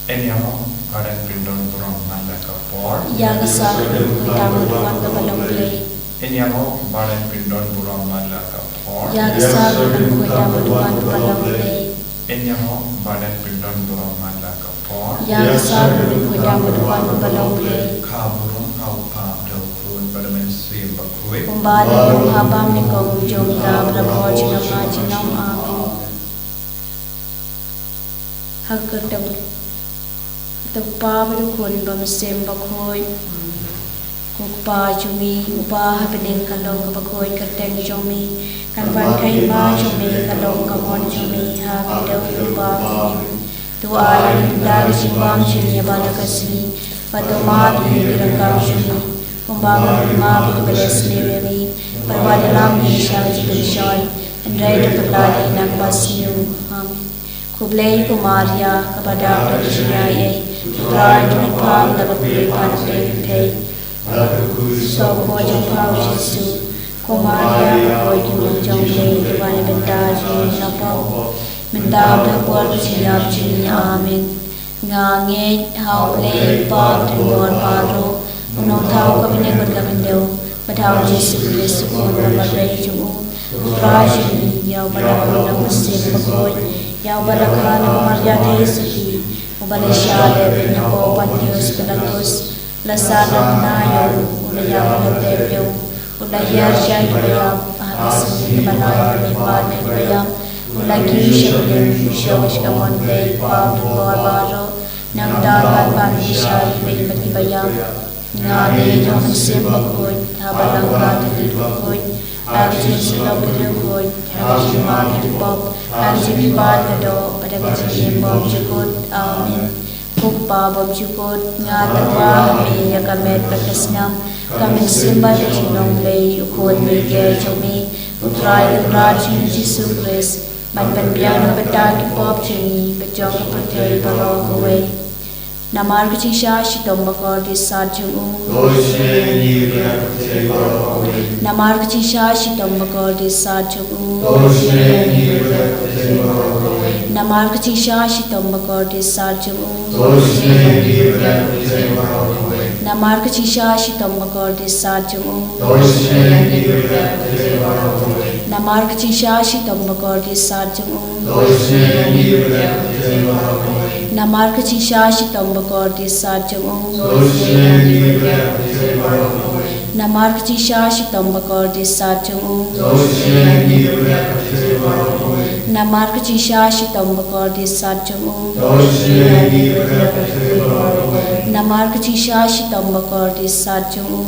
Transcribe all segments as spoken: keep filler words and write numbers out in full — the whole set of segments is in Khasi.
Ïa ka sar ka dang khuid da ka duwan kaba long Blei. Ïa ka sar ka dang khuid da ka duwan kaba long Blei. Ïa ka sar ka dang khuid da ka duwan kaba long Blei. Kumba la long ha bymjukut, kum junom ka la long junom. Amen. Ha ka kyrteng, kyrteng u Kpa bad u Khun bad u Mynsiem Bakhuid. Ko Kpa jong ngi uba ha bneng, ka long kaba khuid ka kyrteng jong me. Kan wan ka hima jong me, kan long ka mon jong me ha ka khyndew kumba ha bneng. To ai ïa ngi mynta ka jingbam jong ngi ba la ka sngi, bad to map ïa ngi ki ryngkam jong ngi, kumba ngi map ïa kiba la sniew ïa ngi. Bad wat ïalam ngi sha ka jingpynshoi, hynrei to pyllait ngi na kaba sniew. Amen. Khublei ko Maria, kaba dap da ka jingaiei, U Trai u don ha pha, la ka khuid pha na pdeng phi. Soh ko jong pha U Jisu. Ko Maria ka khuid, ka mei jong Blei, to wan ïa ka bynta jong ngi ki nongpop, mynta bad ha ka por ka jingïap jong ngi. Amen. Nga ngeit ha U Blei Kpa Baduh Mynsiem Bakhuid, U Nongthaw ka bneng bad ka khyndew, bad ha U Jisu Khrist U Khun ba marwei jong U, U Trai jong ngi, ïa uba la khot da U Mynsiem Bakhuid, ïa uba la kha na ka Maria Theisotti, uba la shah leh ha u Pontius Pilatus, la sahnarphna ïa u, u la ïap, u la tep ïa u, u la hiar sha kiba ïap, ha ka sngi kaba lai u la ïaid bad kiba ïap, u la kiew sha bneng, u shong sha ka mon Blei Kpa Baduh Mynsiem Bakhuid. Nangta un wan ban pynshai ïa kiwei bad kiba ïap. Nga ngeit ha U Mynsiem Bakhuid, ha ka Balang Katholik bakhuid, ha ka jingïasyllok ki riewkhuid, ha ka jingmap ïa ki pop, ha ka jingpynïap ka doh, bad ha ka jingim bymjukut. Amen. Ko Kpa bymjukut, nga tyrwa ha me ïa ka met bad ka snam, ka mynsiem bad ka jinglong Blei, U Khun bad U Blei jong me, U Trai Kynrad jong ngi U Jisu Khrist, ban pynbiang na ka bynta ki pop jong ngi bad jong ka pyrthei baroh kawei. Namar ka jingshah shitom bakordit sat jong u. Namar ka jingshah shitom bakordit sat jong u. Namar ka jingshah shitom bakordit sat jong u. Namar ka jingshah shitom bakordit sat jong u. Namar ka jingshah shitom bakordit sat jong u. Namar ka jingshah shitom bakordit sat jong u. Namar ka jingshah shitom bakordit sat jong u. Namar ka jingshah shitom bakordit sat jong u. Namar ka jingshah shitom bakordit sat jong u.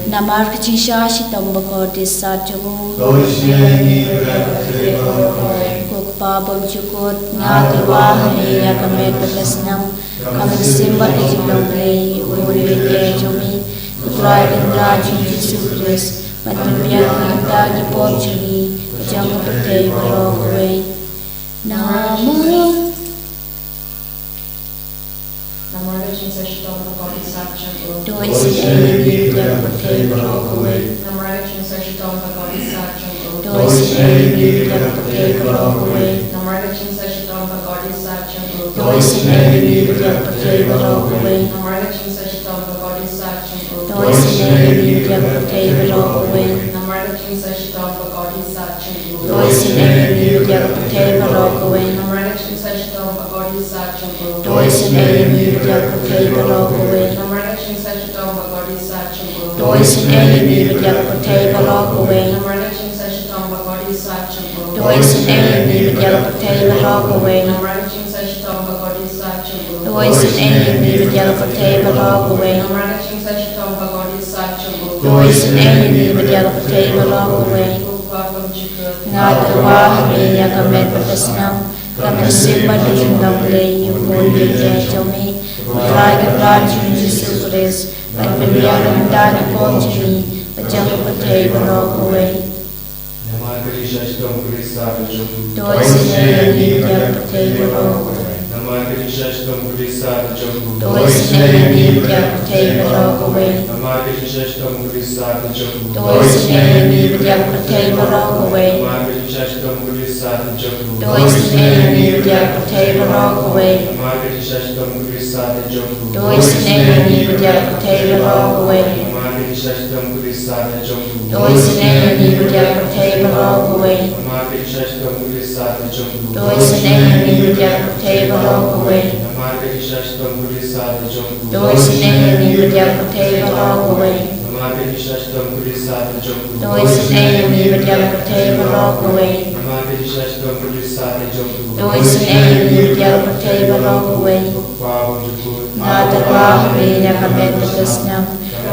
Namar ka jingshah shitom bakordit sat jong u. Ko Kpa bymjukut, nga tyrwa ha me ïa ka met bad ka snam, ka mynsiem bad ka jinglong Blei, U Khun bad U Blei jong me, U Trai Kynrad jong ngi U Jisu Khrist, ban pynbiang na ka bynta ki pop jong ngi bad jong ka pyrthei baroh kawei. Namar. Namar ka jingshah shitom bakordit sat jong u. To isynei ïa ngi bad ïa ka pyrthei baroh kawei. Namar ka jingshah shitom bakordit sat jong u. To isynei ïa ngi bad ïa ka pyrthei baroh kawei. Namar ka jingshah shitom bakordit sat jong u. To isynei ïa ngi bad ïa ka pyrthei baroh kawei. Namar ka jingshah shitom bakordit sat jong u. To isynei ïa ngi bad ïa ka pyrthei baroh kawei. Namar ka jingshah shitom bakordit sat jong u. To isynei ïa ngi bad ïa ka pyrthei baroh kawei. Namar ka jingshah shitom bakordit sat jong u. To isynei ïa ngi bad ïa ka pyrthei baroh kawei. Namar ka jingshah shitom bakordit sat jong u. To isynei ïa ngi bad ïa ka pyrthei baroh kawei. Namar ka jingshah shitom bakordit sat jong u. To isynei ïa ngi bad ïa ka pyrthei baroh kawei. Namar ka jingshah shitom bakordit sat jong u. To isynei ïa ngi bad ïa ka pyrthei baroh kawei. Namar ka jingshah shitom bakordit sat jong u. To isynei ïa ngi bad ïa ka pyrthei baroh kawei. Ko Kpa bymjukut, nga tyrwa ha me ïa ka met bad ka snam, ka mynsiem bad ka jinglong Blei, U Khun bad U Blei jong me, U Trai Kynrad jong ngi U Jisu Khrist, ban pynbiang na ka bynta ki pop jong ngi bad jong ka pyrthei baroh kawei. Namar ka jingshah shitom bakordit sat jong u. To isynei ïa ngi bad ïa ka pyrthei baroh kawei. Namar ka jingshashi tom ka bri sat na jong u. To isynei ïa ngi bad ïa ka pyrthei baroh kawei. Namar ka jingshashi tom ka bri sat na jong u. To isynei ïa ngi bad ïa ka pyrthei baroh kawei. Namar ka jingshashi tom ka bri sat na jong u. To isynei ïa ngi bad ïa ka pyrthei baroh kawei. Namar ka jingshashi tom ka bri sat na jong u. To isynei ïa ngi bad ïa ka pyrthei baroh kawei. Namar ka jingshashi tom ka bri sat na jong u. To isynei ïa ngi bad ïa ka pyrthei baroh kawei. Namar ka jingshashi tom ka bri sat na jong u. To isynei ïa ngi bad ïa ka pyrthei baroh kawei. Namar ka jingshashi tom ka bri sat na jong u. To isynei ïa ngi bad ïa ka pyrthei baroh kawei. Namar ka jingshashi tom ka bri sat na jong u. To isynei ïa ngi bad ïa ka pyrthei baroh kawei. Namar ka jingshashi tom ka bri sat na jong u. To isynei ïa ngi bad ïa ka pyrthei baroh kawei. Ko Pa bymjukut. Nga tyrwa ha me ïa ka met bad ka snem.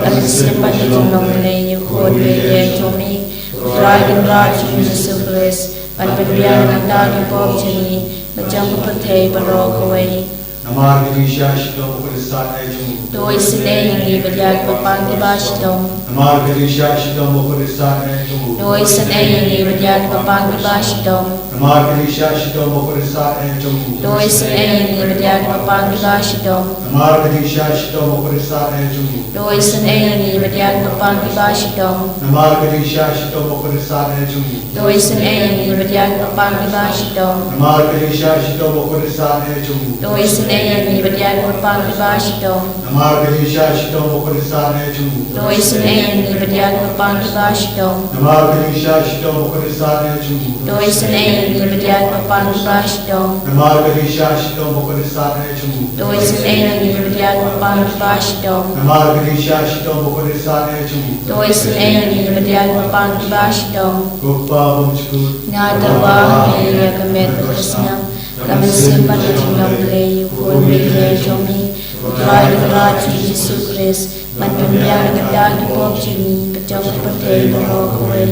Ka mynsiem bad ka jinglong Blei ïa u Khun Blei jong me. U Trai Kynrad jong ngi Jisu Khrist. Ban pynbiang na ka bynta ki pop jong ngi bad jong ka pyrthei baroh kawei. Namar ka jingshashi tom u Khrist sat na jong u. To isynei ïa ngi bad ïa kiba pang kiba shitom. Namar ka jingshashi tom u Khrist sat na jong u. To isynei ïa ngi bad ïa kiba pang kiba shitom. Namar ka jingshashi tom u Khrist sat na jong u. To isynei ïa ngi bad ïa kiba pang kiba shitom. Namar ka jingshashi tom u Khrist sat na jong u. To isynei ïa ngi bad ïa kiba pang kiba shitom. Namar ka jingshashi tom u Khrist sat na jong u. To isynei ïa ngi bad ïa kiba pang kiba shitom. Namar ka jingshashi tom u Khrist sat na jong u. To isynei ïa ngi bad ïa kiba pang kiba shitom. Namar ka jingshashi tom u Khrist sat na jong u. To isynei ïa ngi bad ïa kiba pang kiba shitom. Namar ka jingshashi tom u Khrist sat na jong u. To isynei ïa ngi bad ïa kiba pang kiba shitom. Namar ka jingshashi tom u Khrist sat na jong u. To isynei ïa ngi bad ïa kiba pang kiba shitom. Namar ka jingshashi tom u Khrist sat na jong u. To isynei ïa ngi bad ïa kiba pang kiba shitom. Ko Pa bymjukut. Nga tyrwa ha me ïa ka met bad ka snem. Ka mynsiem bad ka jinglong Blei ïa u Khun Blei jong me. U Trai Kynrad jong ngi Jisu Khrist. Ban pynbiang na ka bynta ki pop jong ngi bad jong ka pyrthei baroh kawei.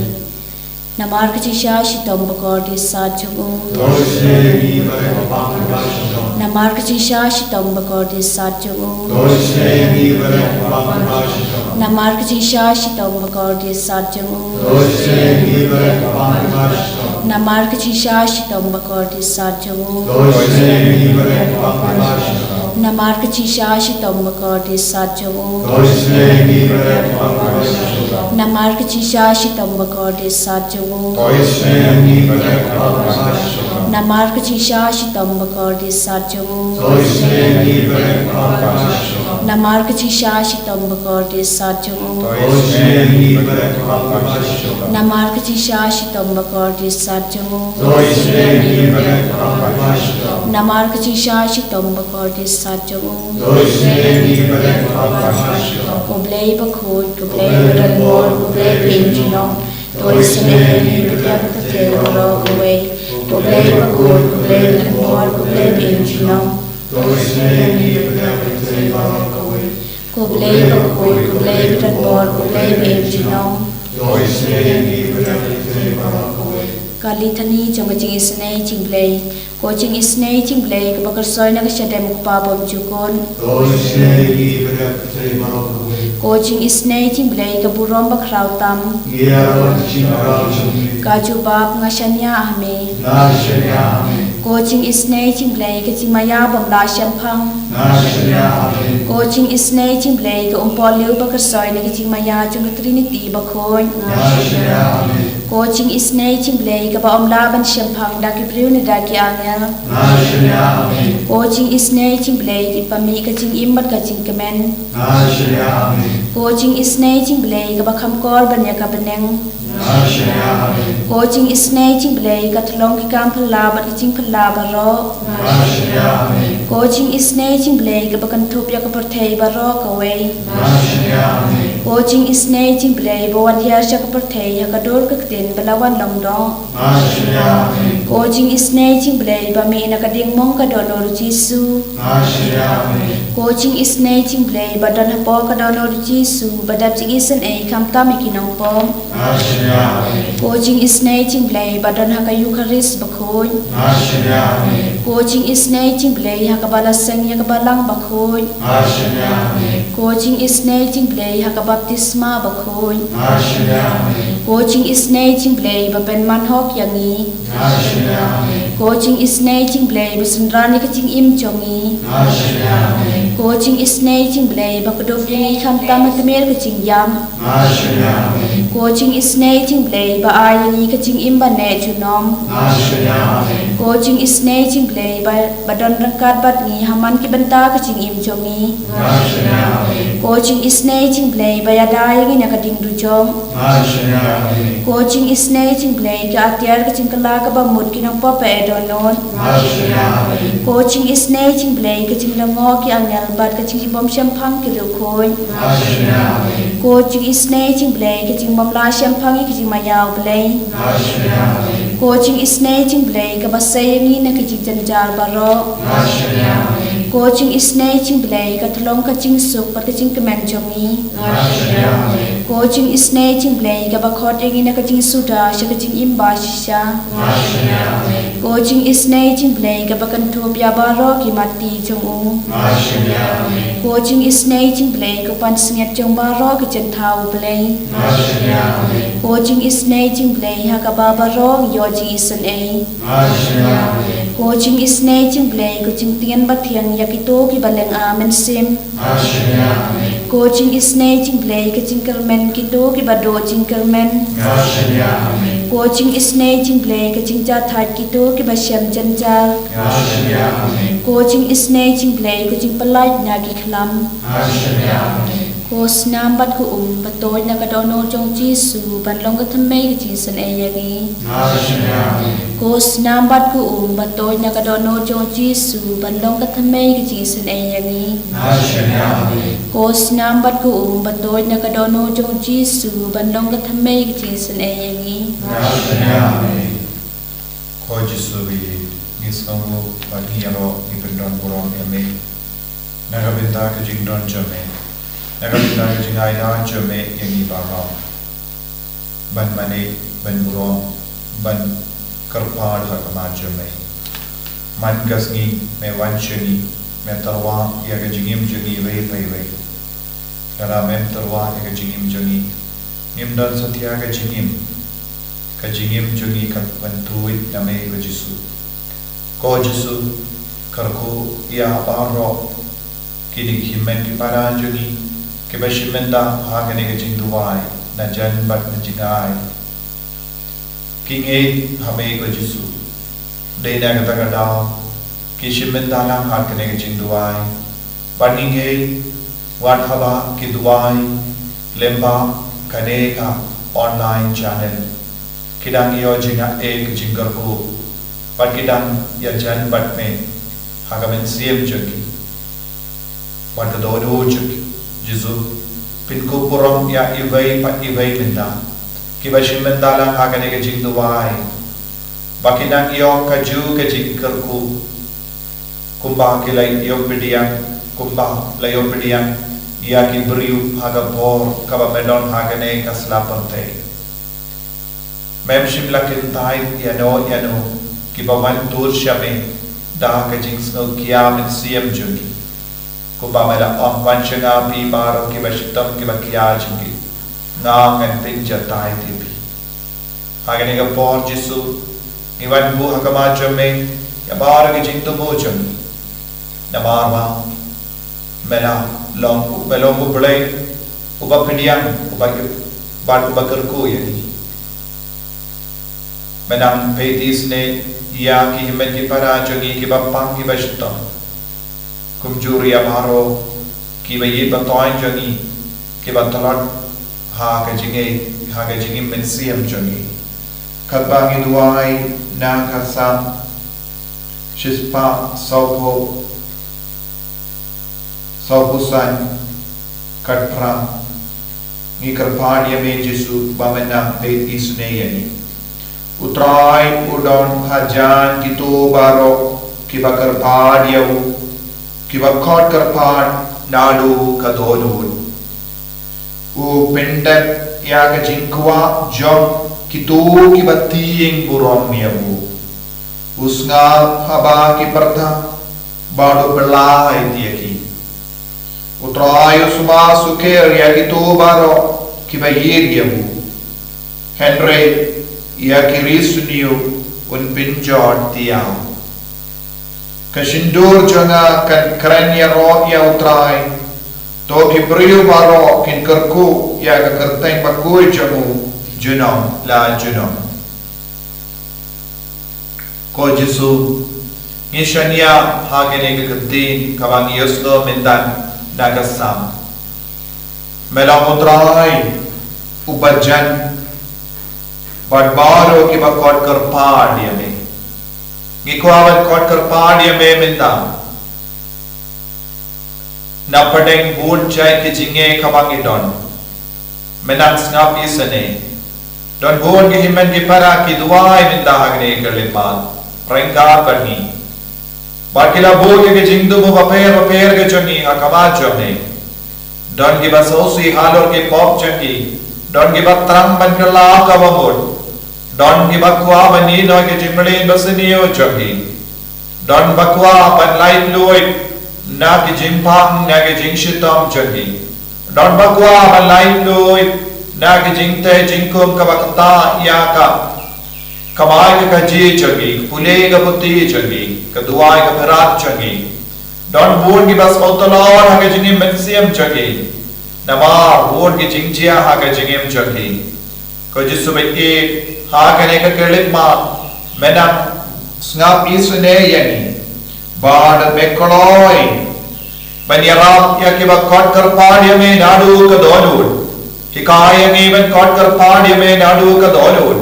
Namar ka jingshashi tom ba kordit sat jong u. To isynei ïa ngi bad ïa kiba pang kiba shitom. Namar ka jingshashi tom ba kordit sat jong u. To isynei ïa ngi bad ïa kiba pang kiba shitom. Namar ka jingshashi tom ba kordit sat jong u. To isynei ïa ngi bad ïa kiba pang kiba shitom. Namar ka jingshashi tom ba kordit sat jong u. To isynei ïa ngi bad ïa kiba pang kiba shitom. Namar ka jingshashi tom ba kordit sat jong u. To isynei ïa ngi bad ïa kiba pang kiba shitom. Namar ka jingshashi tom ba kordit sat jong u. To isynei ïa ngi bad ïa kiba pang kiba shitom. Namar ka jingshashi tom ba kordit sat jong u. To isynei ïa ngi bad ïa kiba pang kiba shitom. Namar ka jingshashi tom ba kordit sat jong u. To isynei ïa ngi bad ïa kiba pang kiba shitom. Namar ka jingshashi tom ba kordit sat jong u. To isynei ïa ngi bad ïa kiba pang kiba shitom. Namar ka jingshashi tom ba kordit sat jong u. To isynei ïa ngi bad ïa kiba pang kiba shitom. Ko Blei bakhuid, ko Blei badonbor, ko Blei bainjinong. To isynei ïa ngi bad ïa ka pyrthei baroh kawei. Ko Blei bakhuid, ko Blei badonbor, ko Blei bainjinong. To isynei ïa ngi bad ïa ka pyrthei baroh kawei. Ko Blei bakhuid, ko Blei badonbor, ko Blei bainjinong. To isynei ïa ngi bad ïa ka pyrthei baroh kawei. Ka Litany jong ka jingisynei jong u Blei. Ko jingisynei jong u Blei kaba kyrsoi na ka shadem u Kpa bymjukut. To isynei ïa ngi bad ïa ka pyrthei baroh kawei. Ko jingisynei jong u Blei ka burom bakhraw tam. Ngi ïaroh ïa ka jingmraw jong me. Ka jubab, nga shaniah ha me. Nga shaniah ha me. Ko jingisynei jong u Blei ka jingmaïa bym lah shemphang. Nga shaniah ha me. Ko jingisynei jong u Blei ka umpohliew ba kyrsoi na ka jingmaïa jong ka Trinity bakhuid. Nga shaniah ha me. Ko jingisynei jong u Blei kaba ym lah ban shemphang da ki briew ne da ki angel. Nga shaniah ha me. Ko jingisynei jong u Blei kiba mih ka jingim bad ka jingkmen. Nga shaniah ha me. Ko jingisynei jong u Blei kaba kham kor ban ïa ka bneng. Nga shaniah ha me. Ko jingisynei jong u Blei ka tyllong ki kam phylla bad ki jingphylla baroh. Nga shaniah ha me. Ko jingisynei jong u Blei kaba kynthup ïa ka pyrthei baroh kawei. Nga shaniah ha me. Ko jingisynei jong u Blei ba wan hiar sha ka pyrthei ha ka dur ka ktien ba la wan long doh. Nga shaniah ha me. Ko jingisynei jong u Blei ba mih na ka diengmong ka dohnud u Jisu. Nga shaniah ha me. Ko jingisynei jong u Blei ba don hapoh ka dohnud u Jisu ba dap jingisynei khamtam ïa ki nongpop. Nga shaniah ha me. Ko jingisynei jong u Blei ba don ha ka Eukharist bakhuid. Nga shaniah ha me. Ko jingisynei jong u Blei ha kaba la seng ïa ka Balang bakhuid. Nga shaniah ha me. Ko jingisynei jong U Blei ha ka baptisma bakhuid. Nga shaniah me. Ko jingisynei jong U Blei ba pynman hok ïa ngi. Nga shaniah me. Ko jingisynei jong U Blei ba synran ïa ka jingim jong ngi. Nga shaniah me. Ko jingisynei jong U Blei ba kdup ïa ngi khamtam ha tmier ka jingïap. Nga shaniah me. Ko jingisynei jong U Blei ba ai ïa ngi ka jingim ba neh junom. Nga shaniah me. Ko jingisynei jong U Blei ba, ba don ryngkat bad ngi ha man ki bynta ka jingim jong ngi. Nga shaniah me. Ko jingisynei jong U Blei ba ïada ïa ngi na ka ding dujok. Nga shaniah me. Ko jingisynei jong U Blei ka atiar ka jingkylla kaba mut ki nongpop ba eh dohnud. Nga shaniah me. Ko jingisynei jong U Blei ka jinglyngngoh ki angel bad ka jingbymshemphang ki riewkhuid. Nga shaniah me. Ko jingisynei jong U Blei ka jingbymlah shemphang ïa ka jingmaïa U Blei. Nga shaniah me. Ko jingisynei jong U Blei kaba sei ïa ngi na ki jingjynjar baroh. Nga shaniah me. Ko jingisynei jong U Blei ka tyllong ka jingsuk bad ka jingkmen jong ngi. Nga shaniah me. Ko jingisynei jong U Blei kaba khot ïa ngi na ka jingsuda sha ka jingim ba shisha. Nga shaniah me. Ko jingisynei jong U Blei kaba kynthup ïa baroh ki matti jong u. Nga shaniah me. Ko jingisynei jong U Blei ko pansngiat jong baroh ki jingthaw U Blei. Nga shaniah me. Ko jingisynei jong U Blei ha kaba baroh ngi ïoh jingisynei. Nga shaniah me. Ko jingisynei jong U Blei ko jingtngen bathiang ïa kito kiba lynga mynsiem. Nga shaniah me. Ko jingisynei jong U Blei ka jingkyrmen kito kiba duh jingkyrmen. Nga shaniah me. Ko jingisynei jong U Blei ka jingjahthait kito kiba shem jynjar. Nga shaniah me. Ko jingisynei jong U Blei ko jingpyllait na ki khlam. Nga shaniah me. Ko snam bad ko um ba tuid na ka dohnud jong U Jisu ban long ka thymmei ka jingisynei ïa ngi. Nga shaniah me. Ko snam bad ko um ba tuid na ka dohnud jong U Jisu ban long ka thymmei ka jingisynei ïa ngi. Nga shaniah me. Ko snam bad ko um ba tuid na ka dohnud jong U Jisu ban long ka thymmei ka jingisynei ïa ngi. Nga shaniah me. Ko Jisu ba ïeit, ngi sngewnguh ba ngi ïaroh ngi pyndon burom ïa me na ka bynta ka jingdon jong me, na ka bynta ka jingailad jong me ïa ngi baroh. Ban mane, ban burom, ban kyrpad ha khmat jong me. Man ka sngi me wan sha ngi, me tyrwa ïa ka jingim jong ngi iwei pa iwei. Lada mem tyrwa ïa ka jingim jong ngi, ngim don satia ka jingim. Ka jingim jong ngi ka pynthuid na me ko Jisu. Ko Jisu, kyrkhu ïa baroh kine ki hynmen ki para jong ngi kiba shim bynta ha kane ka jingduwai na jan bad na jingai. Ki ngeit ha me ko Jisu. Dei na kata ka daw ki shim bynta lang ha kane ka jingduwai. Bad ngi ngeit wat haba ki duwai lyngba kane ka online channel, ki dang ïoh jingaiei ka jingkyrkhu bad ki dang ïajan bad me ha ka mynsiem jong ki. Bad ka dohnud jong ki, Jisu, pynkup burom ïa iwei pa iwei mynta kiba shim bynta lang ha kane ka jingduwai, ba ki nang ïoh kajuh ka jingkyrkhu kumba ki la ïoh pdiang, kumba la ïoh pdiang ïa ki briew ha ka por kaba me don ha kane ka sla pyrthei. Mem shym la kyntait ïano ïano kiba wan tur sha me da ka jingsngewkhia mynsiem jong ki. Kumba me la ong, wan sha nga phi baroh kiba shitom kiba khia jingkit, nga ngan pynjatai ïa phi. Ha kane ka por Jisu, ngi wan buh ha khmat jong me ïa baroh ki jingthmu jong ngi. Namar ba me la long, me long U Blei uba pdiang, uba ïeit bad uba kyrkhu ïa ngi. Me nang peit isynei ïa ki hynmen ki para jong ngi kiba pang kiba shitom. Kumjuh ruh ïa baroh kiba ïeit ba thoiñ jong ngi kiba tlot ha ka jingngeit, ha ka jingim mynsiem jong ngi. Katba ngi duwai na ka Salm shispah sawphew, sawphew san, khatphra. Ngi kyrpad ïa me Jisu ba me nang peit isynei ïa ngi. U Trai u don hajan kito baroh kiba kyrpad ïa u, kiba khot kyrpad naduh ka dohnud. U pyndep ïa ka jingkwah jong kito kiba tieng burom ïa u. U sngap haba ki pyrta bad u pyllait ïa ki. U Trai u sma suker ïa kito baroh kiba ïeit ïa u, hynrei ïa ki ri sniew un pynjot tiaw. Ka shyntur jong nga kan kren ïaroh ïa u Trai, to ki briew baroh kin kyrkhu ïa ka kyrteng bakhuid jong u junom la junom. Ko Jisu, ngi shaniah ha kane ka ktien kaba ngi ïohsngew mynta na ka Salm. Me long u Trai uba jan bad baroh kiba kot kyrpad ïa me. Ngi kwah ban kot kyrpad ïa me mynta. Na pdeng bun jait ki jingeh kaba ngi don, me nang sngap isynei. Don bun ki hynmen ki para ki duwai mynta ha kane ka khyllipmat ryngkat bad ngi. Bad ki la buh ïa ki jingthmu bapher bapher ka jong ngi ha khmat jong me. Don kiba sngewsih halor ki pop jong ki. Don kiba thrang ban kylla kaba mut. Don kiba kwah ban ïehnoh ki jingmlien basniew jong ki. Don ba kwah ban laitluid na ki jingpang na ki jingshitom jong ki. Don ba kwah ban laitluid na ki jingteh jingkhum kaba ktah ïa ka kamai ka kajih jong ki, pule ka puthi jong ki, ka duwai ka pyrshah jong ki. Don bun kiba sngewthuh ha ka jingim mynsiem jong ki. Namar bun ki jingjia ha ka jingim jong ki. Ko Jisu ba ïeit, ha kane ka khyllipmat, me nang sngap isynei ïa ngi. Bad me kloi ban ïarap ïa kiba kot kyrpad ïa me naduh ka dohnud. Hikai ïa ngi ban kot kyrpad ïa me naduh ka dohnud.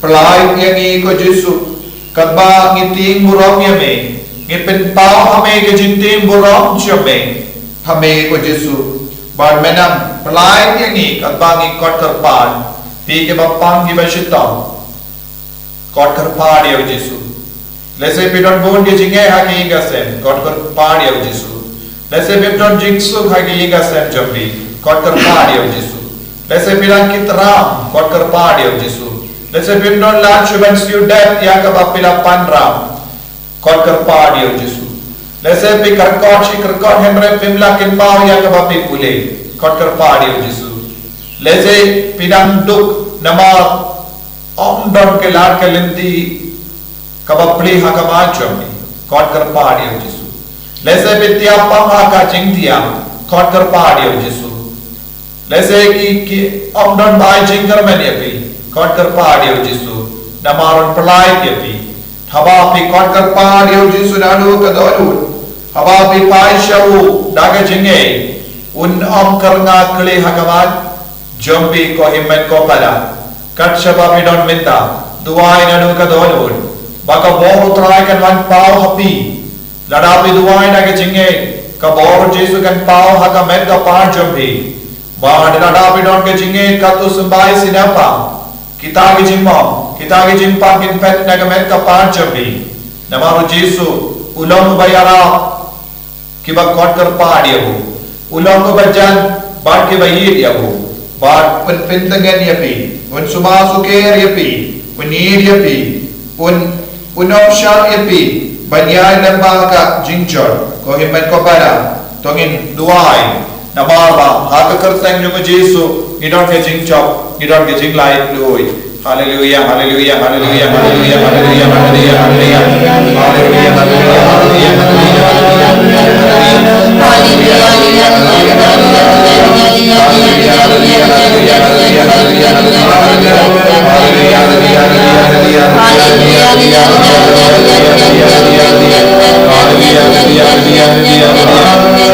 Pynlait ïa ngi ko Jisu, katba ngi tieng burom ïa me. Ngi pynpaw ha me ka jingtieng burom jong me ha me ko Jisu. Bad me nang pynlait ïa ngi katba ngi kot kyrpad. Phi kiba pang kiba shitom, kot kyrpad ïa u Jisu. Lehse phi don bun ki jingeh ha ki ïing ki sem, kot kyrpad ïa u Jisu. Lehse phim don jingsuk ha ki ïing ki sem jong phi, kot kyrpad ïa u Jisu. Lehse phi dang kit ram, kot kyrpad ïa u Jisu. Lehse phim don lad shuh ban siew dep ïa kaba phi la pan ram, kot kyrpad ïa u Jisu. Lehse phi kyrkot shi kyrkot hynrei phim lah kynmaw ïa kaba phi pule, kot kyrpad ïa u Jisu. Lehse phi dang duk namar ym don ka lad ka lynti kaba plie ha khmat jong phi, kot kyrpad ïa u Jisu. Lehse phi thiah pang ha ka jingthiah, kot kyrpad ïa u Jisu. Lehse ki, ki ym don bai jingkyrmen ïa phi, kot kyrpad ïa u Jisu. Namar un pynlait ïa phi. Haba phi kot kyrpad ïa u Jisu naduh ka dohnud, haba phi phai sha u da ka jingngeit, un ym kyrngah khlieh ha khmat jong phi ko hynmen ko para. Kat shaba phi don mynta, duwai naduh ka dohnud ba ka bor u Trai kan wan paw ha phi. Lada phi duwai da ka jingngeit, ka bor u Jisu kan paw ha ka met ka par jong phi. Bad lada phi don ka jingngeit katto symbai sngewbha, kita ki jingmong, kita ki jingpang kin phet na ka met ka par jong phi. Namar u Jisu u long uba ïarap kiba kot kyrpad ïa u. U long uba jan bad kiba ïeit ïa u. Bad un pyntngen ïa phi, un sumar sukher ïa phi, un ïeit ïa phi, un, un ym shah ïa phi ban ïaid lyngba ka jingjot. Ko hynmen ko para, to ngin duwai. Namar ba ha ka kyrteng jong u Jisu ngi don ka jingjop, ngi don ka jinglaitluid. Haleluia, haleluia, haleluia, haleluia, haleluia, haleluia, haleluia. Haleluia, haleluia, haleluia, haleluia, haleluia.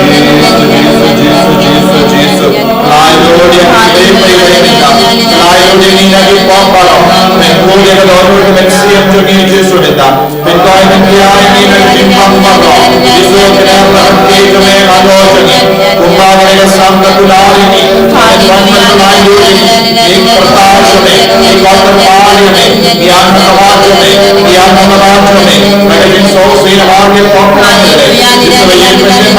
Jisu, Jisu, Jisu, Jisu, Jisu. Lai lode ki pei pei pei pei. Lai lode ngi na ki pop baroh. Pynbun ïa ka dohnud ka mynsiem jong ngi Jisu mynta. Pynkoit pynbiang ïa ngi na ki jingpang baroh. Jisu kynnoh ka kti jong me ha ka dohnud jong ngi. Kumba ka dei ka sam ka kular ïa ngi. Pynbun pynlait lode ngi. Ngi kyrpad ïa me. Ngi kyrpad ïa me. Ïa ka kyrpad ïa me. Ïa ka kyrpad ïa me. Ka jingsngewsih na ka pop. Haleluia, haleluia,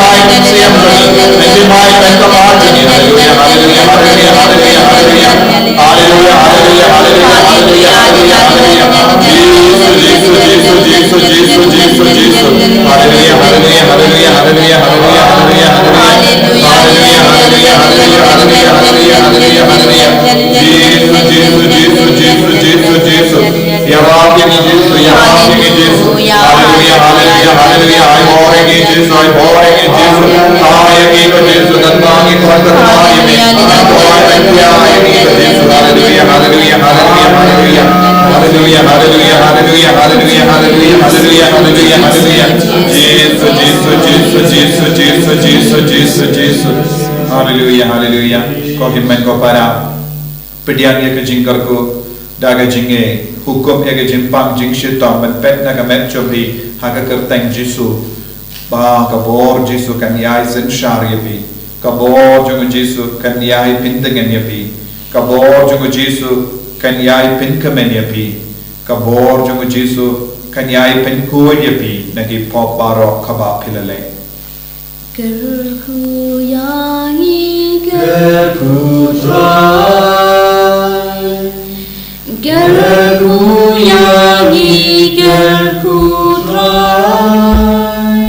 haleluia, haleluia. Haleluia, haleluia, haleluia, haleluia, haleluia. Haleluia, haleluia, haleluia, haleluia, haleluia, haleluia. Jisu, Jisu, Jisu, Jisu, Jisu, Jisu. Haleluya, haleluya, haleluya, haleluya, haleluya, haleluya, haleluya. Haleluya, haleluya, haleluya, haleluya, haleluya, haleluya. Jisu, Jisu, Jisu, Jisu, Jisu, Jisu, Jisu. Ïarap ïa ngi Jisu, ïarap ïa ngi Jisu. Haleluya, haleluya, haleluya. Ai bor ïa ngi Jisu, ai bor ïa ngi Jisu. Ai ïa ngi ko Jisu, tang ma ngi ko tang ma ïa ngi. Ai bor ïa ngi ko Jisu. Haleluya, haleluya, haleluya, haleluya. Haleluya, haleluya, haleluya, haleluya, haleluya, haleluya, haleluya, haleluya. Jisu, Jisu, Jisu, Jisu, Jisu, Jisu, Jisu, Jisu. Haleluya, haleluya. Ko hynmen ko para. Pdiang ïa ka jingkyrkhu da ka jingïeit, hukum ïa ka jingpang jingshitom ban peit na ka met jong phi ha ka kyrteng Jisu. Ba ka bor Jisu kan ïai synshar ïa phi. Ka bor jong u Jisu kan ïai pyntngen ïa phi. Ka bor jong u Jisu kan ïai pynkmen ïa phi. Ka bor jong u Jisu kan ïai pynkhuid ïa phi na ki pop baroh kaba phi la leh. Kyrkhu ïa ngi, kyrkhu Trai. Kyrkhu ïa ngi, kyrkhu Trai.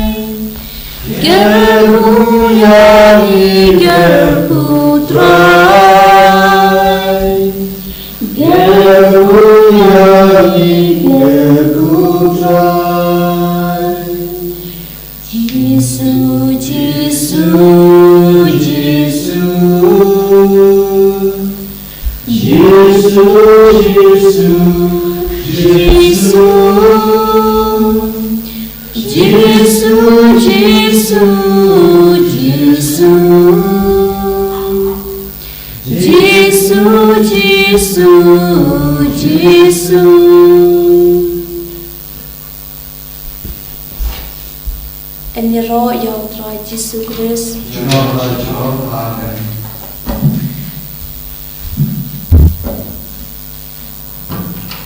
Kyrkhu ïa ngi, kyrkhu Trai. Kyrkhu ïa ngi, kyrkhu Trai. Jisu, Jisu, Jisu. Jisu, Jisu, Jisu. Jisu, Jisu, Jisu. Jisu, Jisu, Jisu. Yn ïaroh ïa u Trai Jisu Khrist. Amen.